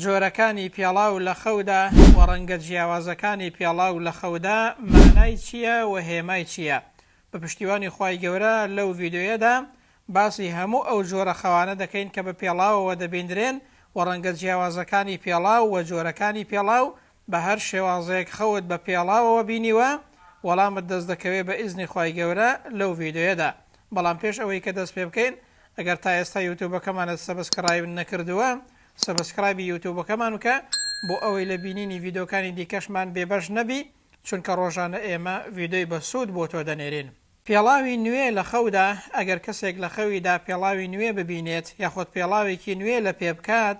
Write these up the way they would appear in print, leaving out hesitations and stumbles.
جۆرەکانی پێڵاو لە خەودا و ڕەنگە جیاوازەکانی پێڵاو لە خەودا مانای چییە و هێمای چییە؟ بە پشتیوانی خوای گەورە لەو ڤیدیۆیەدا باسی هەموو ئەو جۆرە خەوانە دەکەین کە بە پێڵاوەوە دەبیندرێن و ڕەنگە جیاوازەکانی پێڵاو و جۆرەکانی پێڵاو بە هەر شێوازێک خەوت بە پێڵاوەوە بینیوە وەڵامت دەست دەکەوێ بە ئیزنی خوای گەورە لەو ڤیدیۆیەدا بەڵام پێش ئەوەی کە دەست پێ بکەین ئەگەر تا ئێستا یوتوبەکەمانت subscribe نەکردووە subscribe ی یوتوبەکەمان بکە بۆ ئەوەی لە بینینی ڤیدۆکانی دیکەشمان بێبەش نەبی چونکە ڕۆژانە ئێمە ڤیدۆی بەسوود بۆ تۆ دەنێرین. پێڵاوی نوێ لە خەودا، ئەگەر کەسێک لە خەویدا پێڵاوی نوێ ببینێت یاخود پێڵاوێکی نوێ لە پێ بکات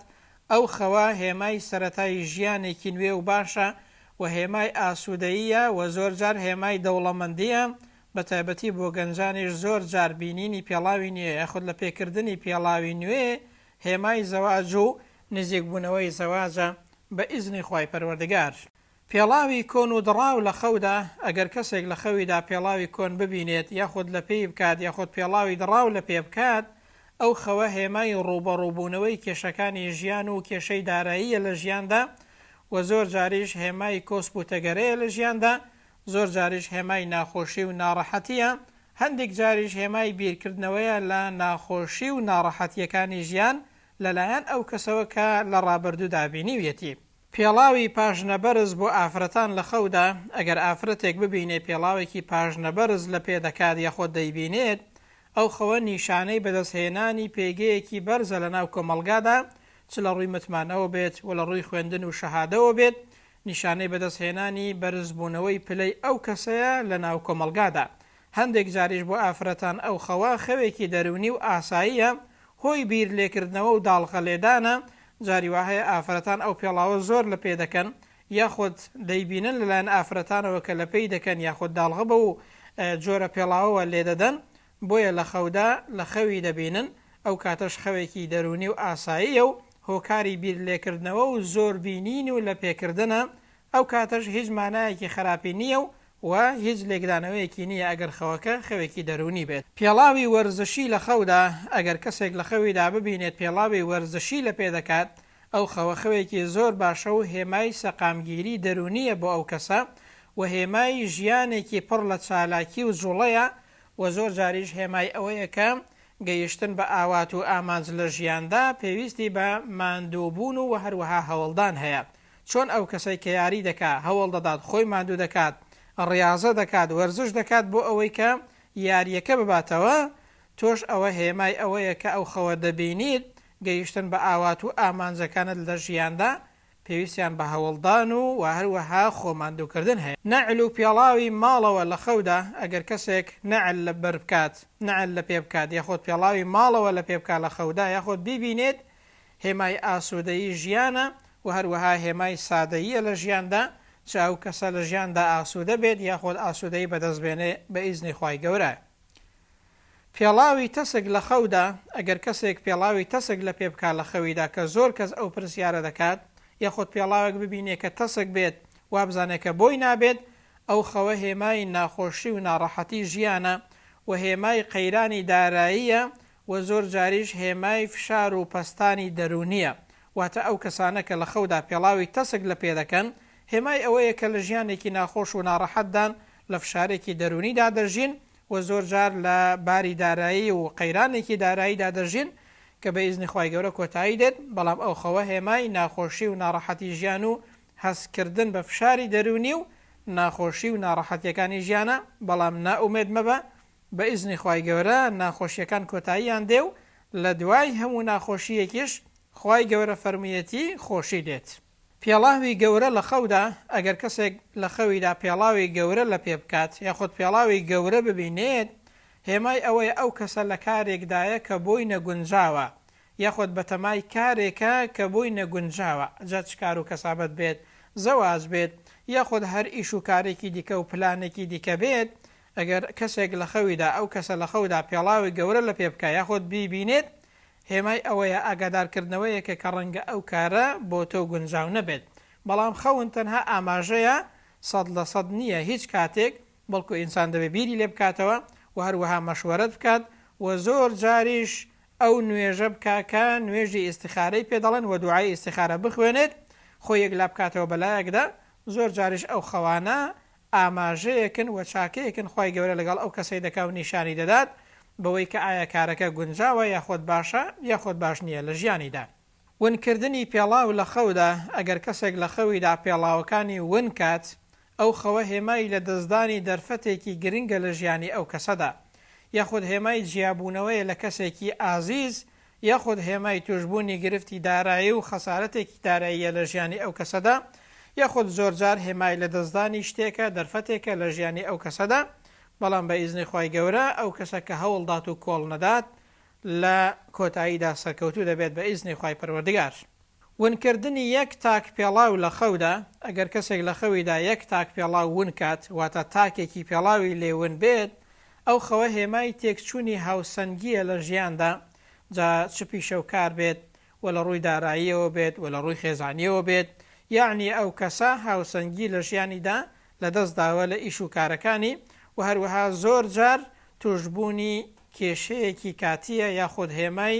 ئەو خەوە هێمای سەرەتای ژیانێکی نوێ و باشە و هێمای ئاسوودەییە و زۆرجار هێمای دەوڵەمەندییە بەتایبەتی بۆ گەنجانیش زۆر جار بینینی پێڵاوی نوێ یاخود لە پێکردنی پێڵاوی نوێ هێمای زەواج و نزیکبوونەوەی زەواجە بە ئیزنی خوای پەروەردگار. پێڵاوی کۆن و دڕاو لە خەودا، ئەگەر کەسێک لە خەویدا پێڵاوی کۆن ببینێت یاخود لە پێی بکات یاخود پێڵاوی دڕاو لە پێ بکات، ئەو خەوە هێمای ڕووبەڕووبوونەوەی کێشەکانی ژیان و کێشەی داراییە لە ژیاندا و زۆر جاریش هێمای کۆسپ و تەگەرەیە لە ژیاندا، زۆر جاریش هێمای ناخۆشی و ناڕەحەتییە، هەندێک جاریش هێمای بیرکردنەوەیە لە ناخۆشی و ناڕەحەتییەکانی ژیان لەلایەن ئەو کەسەوە کە لە ڕابردوودا بینیویەتی. پێڵاوی پاژنەبەرز بۆ ئافرەتان لە خەودا، ئەگەر ئافرەتێک ببینێ پێڵاوێکی پاژنەبەرز لە پێ دەکات یاخۆد دەیبینێت، ئەو خەوە نیشانەی بەدەستهێنانی پێگەیەکی بەرزە لەناو کۆمەڵگادا، چ لە ڕووی متمانەوە بێت و لە ڕووی خوێندن و شەهادەوە بێت، نیشانەی بەدەستهێنانی بەرزبوونەوەی پلەی ئەو کەسەیە لەناو کۆمەڵگادا. هەندێک جاریش بۆ ئافرەتان ئەو خەوە خەوێکی دەروونی و ئاساییە، هۆی بیر لێکردنەوە و داڵغە لێدانە، جاری وا هەیە ئافرەتان ئەو پێڵاوە زۆر لە پێ دەکەن یاخود دەیبینن لەلایەن ئافرەتانەوە کە لە پێی دەکەن یاخود داڵغە بەو جۆرە پێڵاوەوە لێدەدەن بۆیە لە خەودا لە خەوی دەبینن، ئەو کاتەش خەوێکی دەروونی و ئاساییە و هۆکاری بیر لێکردنەوە و زۆر بینین و لە پێکردنە، ئەو کاتەش هیچ مانایەکی خراپی نییە و و هیچ لێکدانەوەیەکی نییە ئەگەر خەوەکە خەوێکی دەروونی بێت. پێڵاوی وەرزشی لە خەودا، ئەگەر کەسێک لە خەویدا ببینێت پێڵاوی وەرزشی لە پێ دەکات، ئەو خەوە خەوێکی زۆر باشە و هێمای سەقامگیری دەروونییە بۆ ئەو کەسە و هێمای ژیانێکی پڕ لە چالاکی و جوڵەیە و زۆر جاریش هێمای ئەوەیە کە گەیشتن بە ئاوات و ئامانج لە ژیاندا پێویستی بە ماندووبوون و هەروەها هەوڵدان هەیە. چۆن ئەو کەسەی کە یاری دەکا هەوڵ دەدات خۆی ماندوو دەکات، ڕیازە دەکات، وەرزش دەکات بۆ ئەوەی کە یارییەکە بباتەوە، تۆش ئەوە هێمای ئەوەیە کە ئەو خەوە دەبینیت، گەیشتن بە ئاوات و ئامانجەکانت لە ژیاندا پێویستیان بە هەوڵدان و و هەروەها خۆ ماندووکردن هەیە. نەعل و پێڵاوی ماڵەوە لە خەودا، ئەگەر کەسێک نەعل لە بەر بکات، نەعل لە پێ بکات، یاخود پێڵاوی ماڵەوە لە پێ بکات لە خەودا یاخود بیبینێت، هێمای ئاسوودەیی ژیانە و هەروەها هێمای سادەییە لە ژیاندا، چ ئەو کەسە لە ژیاندا ئاسوودە بێت یاخود ئاسوودەیی بەدەست بێنێ بە ئیزنی خوای گەورە. پێڵاوی تەسک لە خەودا، ئەگەر کەسێک پێڵاوی تەسک لە پێ بکا لە خەویدا کە زۆر کەس ئەو پرسیارە دەکات، یاخود پێڵاوێک ببینێ کە تەسک بێت وابزانێ کە بۆی نابێت، ئەو خەوە هێمای ناخۆشی و ناڕەحەتی ژیانە و هێمای قەیرانی داراییە و زۆر جاریش هێمای فشار و پەستانی دەروونییە، واتە ئەو کەسانە کە لە خەودا پێڵاوی تەسک لە پێ دەکەن هێمای ئەوەیە کە لە ژیانێکی ناخۆش و ناڕەحەتدان، لە فشارێکی دەروونیدا دەژین و زۆر جار لە باری دارایی و قەیرانێکی داراییدا دەژین کە بە ئیزنی خوای گەورە کۆتایی دێت، بەڵام ئەو خەوە هێمای ناخۆشی و ناڕەحەتی ژیان و هەستکردن بە فشاری دەروونی و ناخۆشی و ناڕەحەتیەکانی ژیانە، بەڵام نائومێد مەبە بە ئیزنی خوای گەورە ناخۆشیەکان کۆتاییان دێ و لە دوای هەموو ناخۆشیەکیش خوای گەورە فەرموویەتی خۆشی دێت. پێڵاوی گەورە لە خەودا، ئەگەر کەسێک لە خەویدا پێڵاوی گەورە لە پێ بکات یاخود پێڵاوی گەورە ببینێت، هێمای ئەوەیە ئەو کەسە لە کارێکدایە کە بۆی نەگونجاوە یاخود بەتەمای کارێکە کە بۆی نەگونجاوە، جا چ کار و کەسابەت بێت، زەواج بێت، یاخود هەر ئیش و کارێکی دیکە و پلانێکی دیکە بێت، ئەگەر کەسێک لە خەویدا ئەو کەسە لە خەودا پێڵاوی گەورە لە پێ بکا یاخود بیبینێت، هێمای ئەوەیە ئاگادارکردنەوەیەکە کە ڕەنگە ئەو کارە بۆ تۆ گونجاو نەبێت. بەڵام خەون تەنها ئاماژەیە 100% نییە هیچ کاتێک، بەڵکو ئینسان دەبێ بیری لێ بکاتەوە و هەروەها مەشوەرەت بکات و زۆر جاریش ئەو نوێژە بکا کە نوێژی ئیستیخارەی پێ دەڵێن وە دوعای ئیستیخارە بخوێنێت خۆی یەکلا بکاتەوە بەلایەکدا، زۆر جاریش ئەو خەوانە ئاماژەیەکن وە چاکەیەکن خوای گەورە لەگەڵ ئەو کەسەی دەکا و نیشانی دەدات بەوەی کە ئایا کارەکە گونجاوە یاخۆد باشە یاخۆد باش نییە لە ژیانیدا. ون کردنی پێڵاو لە خەودا، ئەگەر کەسێک لە خەویدا پێڵاوەکانی ون کات، ئەو خەوە هێمای لە دەستدانی دەرفەتێکی گرنگە لە ژیانی ئەو کەسەدا، یاخود هێمای جیابوونەوەیە لە کەسێکی ئازیز، یاخود هێمای تووشبوونی گرفتی دارایی و خەسارەتێکی داراییە لە ژیانی ئەو کەسەدا، یاخود زۆرجار هێمای لەدەستدانی شتێکە، دەرفەتێکە لە ژیانی ئەو کەسەدا، بەڵام بە ئیزنی خوای گەورە ئەو کەسە کە هەوڵدات و کۆڵ نەدات لە کۆتاییدا سەرکەوتوو دەبێت بە ئیزنی خوای پەروەردگار. ونکردنی یەک تاک پێڵاو لە خەودا، ئەگەر کەسێک لە خەویدا یەک تاک پێڵاو ون کات، واتە تاکێکی پێڵاوی لێ ون بێت، ئەو خەوە هێمای تێکچوونی هاوسەنگییە لە ژیاندا، جا چ پیشە و کار بێت و لە ڕووی داراییەوە بێت و لە ڕووی خێزانییەوە بێت، یەعنی ئەو کەسە هاوسەنگی لە ژیانیدا لە دەست داوە لە ئیش و کارەکانی و هەروەها زۆر جار تووشبوونی کێشەیەکی کاتییە یاخود هێمای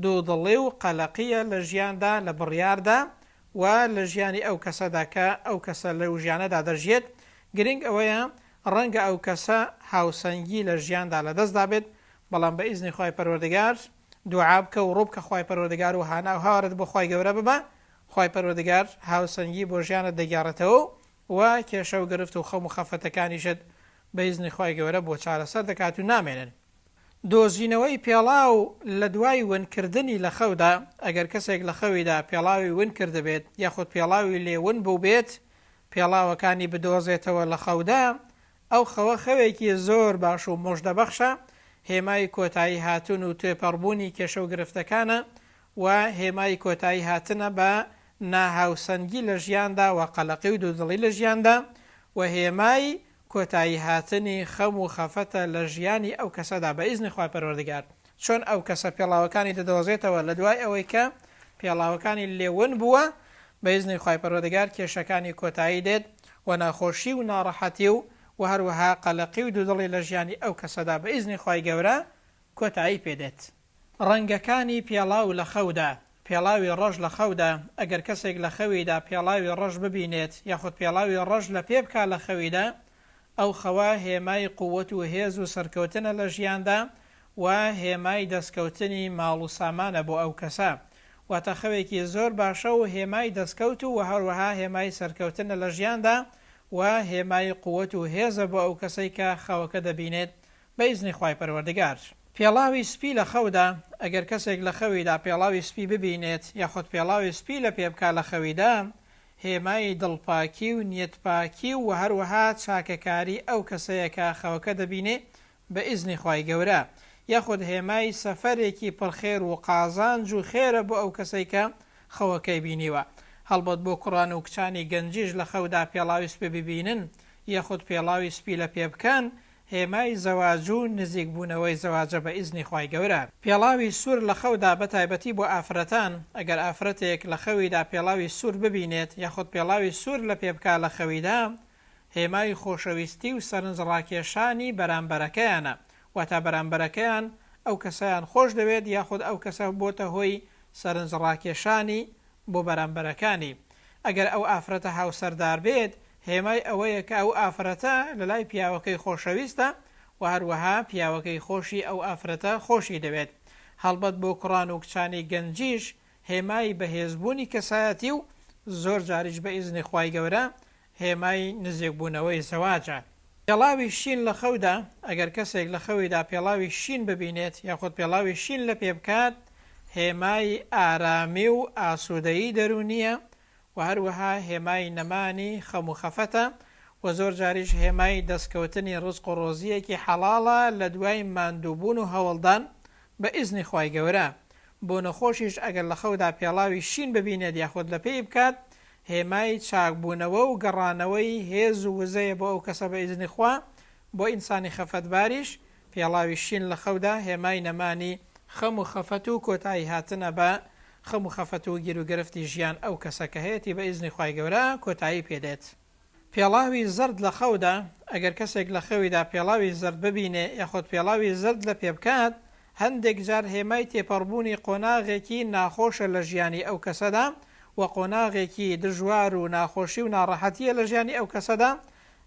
دوودڵی و قەلەقییە لە ژیاندا لە بڕیاردا و لە ژیانی ئەو کەسەدا کە ئەو کەسە لەو ژیانەدا دەژیێت، گرنگ ئەوەیە ڕەنگە ئەو کەسە هاوسەنگی لە ژیاندا لەدەست دابێت، بەڵام بە ئیزنی خوای پەروەردگار دوعا بکە و ڕوو بکە خوای پەروەردگار و هانا و هاوارت بۆ خوای گەورە ببە، خوای پەروەردگار هاوسەنگی بۆ ژیانت دەگێڕێتەوە و کێشە و گرفت و خەم و خەفەتەکانیشت بە ئیزنی خوای گەورە بۆ چارەسەر دەکات و نامێنن. دۆزینەوەی پێڵاو لە دوای ون کردنی لە خەودا، ئەگەر کەسێک لە خەویدا پێڵاوی ون کردبێت یاخود پێڵاوی لێ ون بووبێت پێڵاوەکانی بدۆزێتەوە لە خەودا، ئەو خەوە خەوێکی زۆر باش و مۆژدەبەخشە، هێمای کۆتایی هاتن و تێپەڕبوونی کێشە و گرفتەکانە و هێمای کۆتایی هاتنە بە ناهاوسەنگی لە ژیاندا و قەلەقی و دوودڵی لە ژیاندا و هێمای کۆتایی هاتنی خەم و خەفەتە لە ژیانی ئەو کەسەدا بە ئیزنی خوای پەروەردگار. چۆن ئەو کەسە پێڵاوەکانی دەدۆزێتەوە لە دوای ئەوەی کە پێڵاوەکانی لێ ون بووە، بە ئیزنی خوای پەروەردگار کێشەکانی کۆتایی دێت و ناخۆشی و ناڕەحەتی و وە هەروەها قەلەقی و دوودڵی لە ژیانی ئەو کەسەدا بە ئیزنی خوای گەورە کۆتایی پێ دێت. ڕەنگەکانی پێڵاو لە خەودا، پێڵاوی ڕەش لە خەودا، ئەگەر کەسێک لە خەویدا پێڵاوی ڕەش ببینێت یاخود پێڵاوی ڕەش لە پێ بکا لە خەویدا، ئەو خەوە هێمای قووەت و هێز و سەرکەوتنە لە ژیاندا و هێمای دەستکەوتنی ماڵ و سامانە بۆ ئەو کەسە. واتە خەوێکی زۆر باشە و هێمای دەستکەوت و هەروەها هێمای سەرکەوتنە لە ژیاندا و هێمای قووەت و هێزە بۆ ئەو کەسەی کە خەوەکە دەبینێت بە ئیزنی خوای پەروەردگار. پێڵاوی سپی لە خەودا، ئەگەر کەسێک لە خەویدا پێڵاوی سپی ببینێت یاخود پێڵاوی سپی لە پێ بکا لە خەویدا، هێمای دڵپاکی و نیەتپاکی و هەروەها چاکەکاری ئەو کەسەیە کە خەوەکە دەبینێ بە ئیزنی خوای گەورە، یاخود هێمای سەفەرێکی پڕ خێر و قازانج و خێرە بۆ ئەو کەسەی کە خەوەکەی بینیوە. هەڵبەت بۆ کوڕان و کچانی گەنجیش لە خەودا پێڵاوی سپی ببینن یاخود پێڵاوی سپی لە پێ بکەن هێمای زەواجو نزیک بوونەوەی زەواجە بە ئیزنی خوای گەورە. پێڵاوی سوور لە خەودا بە تایبەتی بۆ ئافرەتان، ئەگەر ئافرەتێک لە خەویدا پێڵاوی سوور ببینێت یاخود پێڵاوی سوور لە پێ بکا لە خەویدا هێمای خۆشەویستی و سەرنج ڕاکێشانی بەرامبەرەکەیانە واتا بەرامبەرەکەیان ئەو کەسەیان خۆش دەوێت یاخود ئەو کەسە بۆتە هۆی سەرنج ڕاکێشانی بۆ بەرامبەرەکانی. ئەگەر ئەو ئافرەتە هاوسەردار بێت، هێمای ئەوەیە کە ئەو ئافرەتە لەلای پیاوەکەی خۆشەویستە و هەروەها پیاوەکەی خۆشی ئەو ئافرەتە خۆشی دەوێت. هەڵبەت بۆ کوڕان و کچانی گەنجیش هێمای بەهێزبوونی کەسایەتی و زۆر جاریش بە ئیزنی خوای گەورە هێمای نزیکبوونەوەی زەواجە. پێڵاوی شین لە خەودا، ئەگەر کەسێک لە خەویدا پێڵاوی شین ببینێت یاخود پێڵاوی شین لە پێ بکات، هێمای ئارامی و ئاسوودەیی دەروونییە و هەروەها هێمای نەمانی خەم و خەفەتە و زۆر جاریش هێمای دەستکەوتنی ڕزق و ڕۆزییەکی حەڵاڵە لە دوای ماندووبوون و هەوڵدان بە ئیزنی خوای گەورە. بۆ نەخۆشیش ئەگەر لە خەودا پێڵاوی شین ببینێت یاخود لە پێی بکات، هێمای چاکبوونەوە و گەڕانەوەی هێز و وزەیە بۆ ئەو کەسە بە ئیزنی خوا، بۆ ئینسانی خەفەتباریش پێڵاوی شین لە خەودا هێمای نەمانی خەم و خەفەت و کۆتایی هاتنە بە خەم و خەفەت و گیروگرفتی ژیان ئەو کەسە کە هەیەتی بە ئیزنی خوای گەورە کۆتایی پێ دێت. پێڵاوی زەرد لە خەودا، ئەگەر کەسێک لە خەویدا پێڵاوی زەرد ببینێ یاخود پێڵاوی زەرد لە پێ بکات، هەندێک جار هێمای تێپەڕبوونی قۆناغێکی ناخۆشە لە ژیانی ئەو کەسەدا و قۆناغێکی دژوار و ناخۆشی و ناڕەحەتییە لە ژیانی ئەو کەسەدا،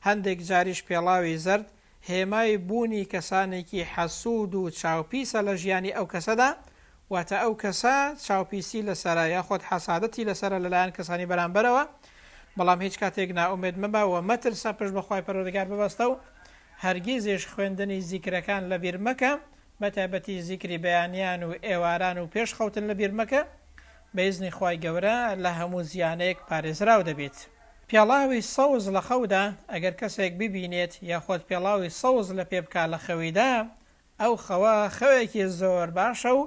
هەندێک جاریش پێڵاوی زەرد هێمای بوونی کەسانێکی حەسوود و چاوپیسە لە ژیانی ئەو کەسەدا، واتە ئەو کەسە چاوپیسی لەسەرە یاخود حەسادەتی لەسەرە لەلایەن کەسانی بەرامبەرەوە، بەڵام هیچ کاتێک نائومێد مەبە و مەترسە پشت بە خوای پەروەردگار ببەستە و هەرگیزیش خوێندنی زیکرەکان لەبیر مەکە، بەتایبەتی زیکری بەیانیان و ئێواران و پێش خەوتن لەبیر مەکە، بە ئیزنی خوای گەورە لە هەموو زیانێک پارێزراو دەبیت. پێڵاوی سەوز لە خەودا، ئەگەر کەسێک ببینێت یاخود پێڵاوی سەوز لە پێ بکا لە خەویدا، ئەو خەوە خەوێکی زۆر باشە و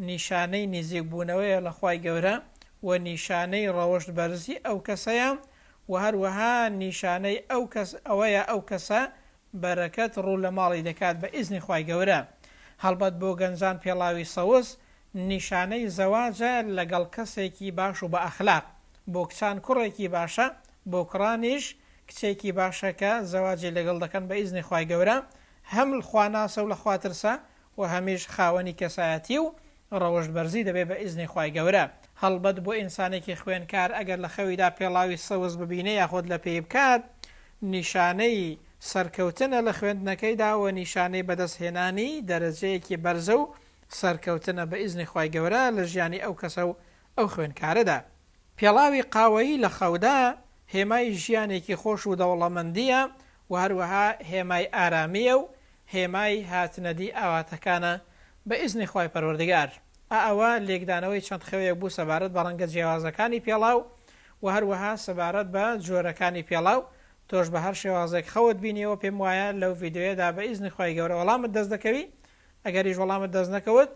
نیشانەی نیزیک بوونەوەیە لە خوای گەورە و نیشانەی ڕەوشت بەرزی ئەو کەسەیە و هەروەها نیشانەی ئەو کەس ئەوەیە ئەو کەسە بەرەکەت ڕوو لە ماڵی دەکات بە ئیزنی خوای گەورە. هەڵبەت بۆ گەنجان پێڵاوی سەوز نیشانەی زەواجە لەگەڵ کەسێکی باش و بە ئەخلاق، بۆ کچان کوڕێکی باشە، بۆ کوڕانیش کچێکی باشە کە زەواجی لەگەڵ دەکەن بە ئیزنی خوای گەورە هەم خواناسە و لە خواترسە و هەمیش خاوەنی کەسایەتی و ڕەوشت بەرزی دەبێ بە ئیزنی خوای گەورە. هەڵبەت بۆ ئینسانێکی خوێنکار ئەگەر لە خەویدا پێڵاوی سەوز ببینێ یاخود لە پێی بکات نیشانەی سەرکەوتنە لە خوێندنەکەیدا و نیشانەی بەدەست هێنانی دەرەجەیەکی بەرزە و سەرکەوتنە بە ئیزنی خوای گەورە لە ژیانی ئەو کەسە و ئەو خوێنکارەدا. پێڵاوی قاوەیی لە خەودا هێمای ژیانێکی خۆش و دەوڵەمەندییە و هەروەها هێمای ئارامییە و هێمای هاتنەدی ئاواتەکانە بە ئیزنی خوای پەروەردگار. ئا ئەوە لێکدانەوەی چەند خەوێک بوو سەبارەت بە ڕەنگە جیاوازەکانی پێڵاو و هەروەها سەبارەت بە جۆرەکانی پێڵاو، تۆش بە هەر شێوازێک خەوت بینیەوە پێم وایە لەو ڤیدیۆیەدا بە ئیزنی خوای گەورە وەڵامت دەست دەکەوی، ئەگەریش وەڵامت دەست نەکەوت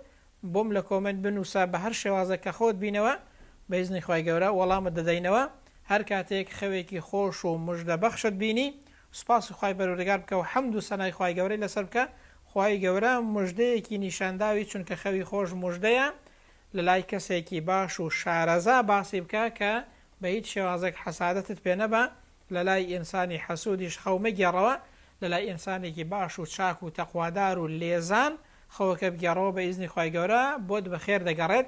بۆم لە کۆمێنت بنوسە بە هەر شێوازێک کە خۆت بینەوە بە ئیزنی خوای گەورە وەڵامت دەدەینەوە هەر کاتێک خەوێکی خۆش و مژدە بەخشت بینی سوپاسی خوای پەروەردگار بکە و حەمد و سەنای خوای گەورەی لەسەر بکە خوای گەورە مژدەیەکی نیشانداوی چونکە خەوی خۆش مژدەیە لەلای کەسێکی باش و شارەزا باسی بکە کە بە هیچ شێوازێک حەسادەتت پێ نەبا لەلای ئینسانی حەسودیش خەو مەگێڕەوە لەلای ئینسانێکی باش و چاک و تەقوادار و لێزان خەوەکە بگێڕەوە بە ئیزنی خوای گەورە بۆت بەخێر دەگەڕێت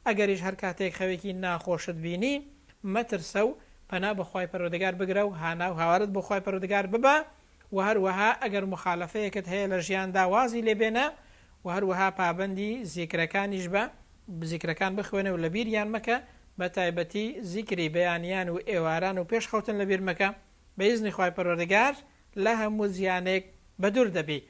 ئەگەریش هەر کاتێک خەوێکی ناخۆشت بینی مەترسە و پەنا بە خوای پەروەردگار بگرە و هانا و هاوارت بۆ خوای پەروەردگار ببە وە هەروەها ئەگەر موخالەفەیەکت هەیە لە ژیاندا وازی لێ بێنە وە هەروەها پابەندی زیکرەکانیش بە زیکرەکان بخوێنە و لەبیریان مەکە بە تایبەتی زیکری بەیانیان و ئێواران و پێش خەوتن لەبیر مەکە بە ئیزنی خوای پەروەردگار لە هەموو زیانێک بەدوور دەبی.